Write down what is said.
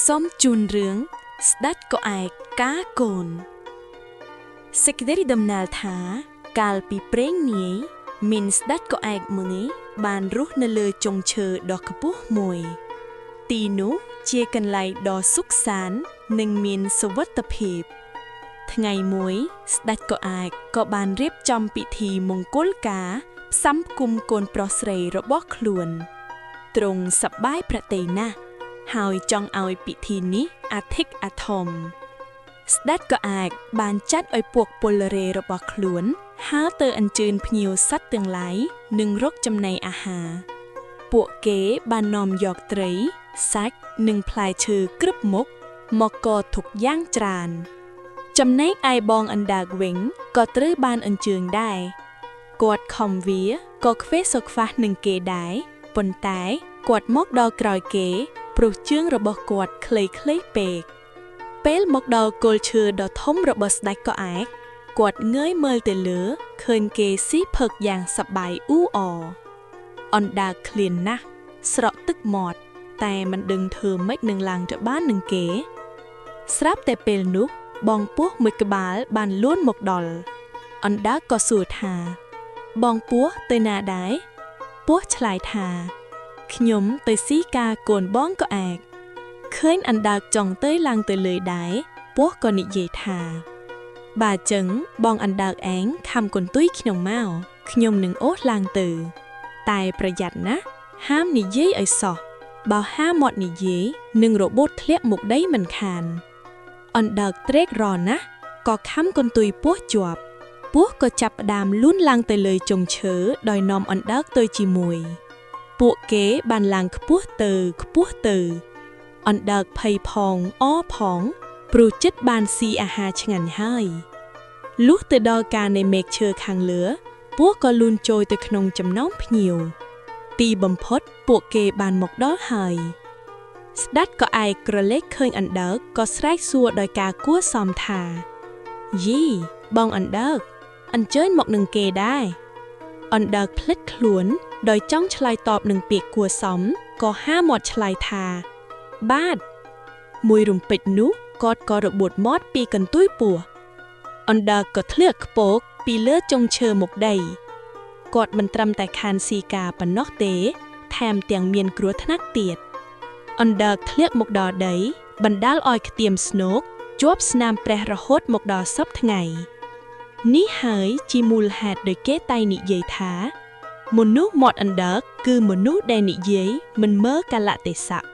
សូមជូនរឿងស្ដេចក្អែកការកូនសេចក្តីដំណាលថា កាលពីព្រេងនាយមានស្ដេចក្អែកមួយបានរស់នៅលើចុងឈើដ៏ខ្ពស់មួយ ទីនោះជាកន្លែងដ៏សុខសាន្តនិងមានសុវត្ថិភាព ថ្ងៃមួយស្ដេចក្អែកក៏បានរៀបចំពិធីមង្គលការផ្សំផ្គុំកូនប្រុសស្រីរបស់ខ្លួនទ្រង់សប្បាយប្រតិយណាស់ ហើយចង់ឲ្យពិធីនេះអធិកអធមស្ដេចក្អែកបានចាត់ឲ្យពួកពលរេរបស់ខ្លួនហើរទៅអញ្ជើញភ្ញៀវសត្វទាំងឡាយនិងរកចំណីអាហារ ពួកគេបាននាំយកត្រី សាច់និងផ្លែឈើគ្រប់មុខមកកទុកយ៉ាងច្រើន ចំណែកឯបងអណ្ដើកវិញក៏ត្រូវបានអញ្ជើញដែរគាត់ខំវាក៏ខ្វេសខ្វះនឹងគេដែរប៉ុន្តែគាត់មកដល់ក្រោយគេ ព្រោះជើងរបស់គាត់ខ្លីៗពេក ពេលមកដល់គល់ឈើដ៏ធំរបស់ស្ដេចក្អែកគាត់ងើយមើលទៅលើឃើញគេស៊ីផឹកយ៉ាងសប្បាយអ៊ូអរអណ្ដើកឃ្លានណាស់ស្រក់ទឹកមាត់តែមិនដឹងធ្វើម៉េចនឹងឡើងទៅបាននឹងគេ ស្រាប់តែពេលនោះបងពស់មួយក្បាលបានលួនមកដល់អណ្ដើកក៏សួរថា បងពស់ទៅណាដែរពស់ឆ្លើយថា ខ្ញុំទៅស៊ីការកូនបងក្អែកឃើញអណ្ដើកចង់ទៅឡើងទៅលើដែរពស់ក៏និយាយថា បើចឹងបងអណ្ដើកឯងខំកន្ទុយខ្ញុំមកខ្ញុំនឹងអូសឡើងទៅ តែប្រយ័ត្នណាស់ហាមនិយាយឲ្យសោះបើហាមាត់និយាយនឹងរបូតធ្លាក់មកដីមិនខាន អណ្ដើកត្រេករណាស់ក៏ខំកន្ទុយពស់ជាប់ពស់ក៏ចាប់ផ្ដើមលូនឡើងទៅលើចុងឈើដោយនាំអណ្ដើកទៅជាមួយ ពួកគេបានឡើងខ្ពស់ទៅខ្ពស់ទៅ អណ្ដើកភ័យផងអផងព្រោះចិត្តបានស៊ីអាហារឆ្ងាញ់ហើយលុះទៅដល់ការនៃមេឃឈើខាងលើពស់ក៏លូនចូលទៅក្នុងចំណោមភ្ញៀវទីបំផុតពួកគេបានមកដល់ហើយ ស្ដេចក៏ឯកក្រឡេកឃើញអណ្ដើកក៏ស្រែកសួរដោយការគួរសមថាយីបងអណ្ដើកអញ្ជើញមកនឹងគេដែរអណ្ដើកភ្លេចខ្លួនដោយចង់ឆ្លើយតបនឹងពាក្យគួរសមក៏ហាមាត់ឆ្លើយថា បាទមួយរំពេចនោះគាត់ក៏របួតមាត់ពីកន្ទុយពស់អណ្ដើកក៏ធ្លាក់ខ្ពកពីលើចុងឈើមកដីគាត់មិនត្រឹមតែខានស៊ីការប៉ុណ្ណោះទេថែមទាំងមានគ្រោះថ្នាក់ទៀតអណ្ដើកធ្លាក់មកដល់ដីបណ្ដាលឲ្យខ្ទៀមស្នោកជាប់ស្នាមប្រេះរហូតមកដល់សព្វថ្ងៃនេះហើយជាមូលហេតុដោយគេតែងនិយាយថា មនុស្សមាត់អណ្ដើកគឺមនុស្សដែលនិយាយមិនមើលកាលៈទេសៈ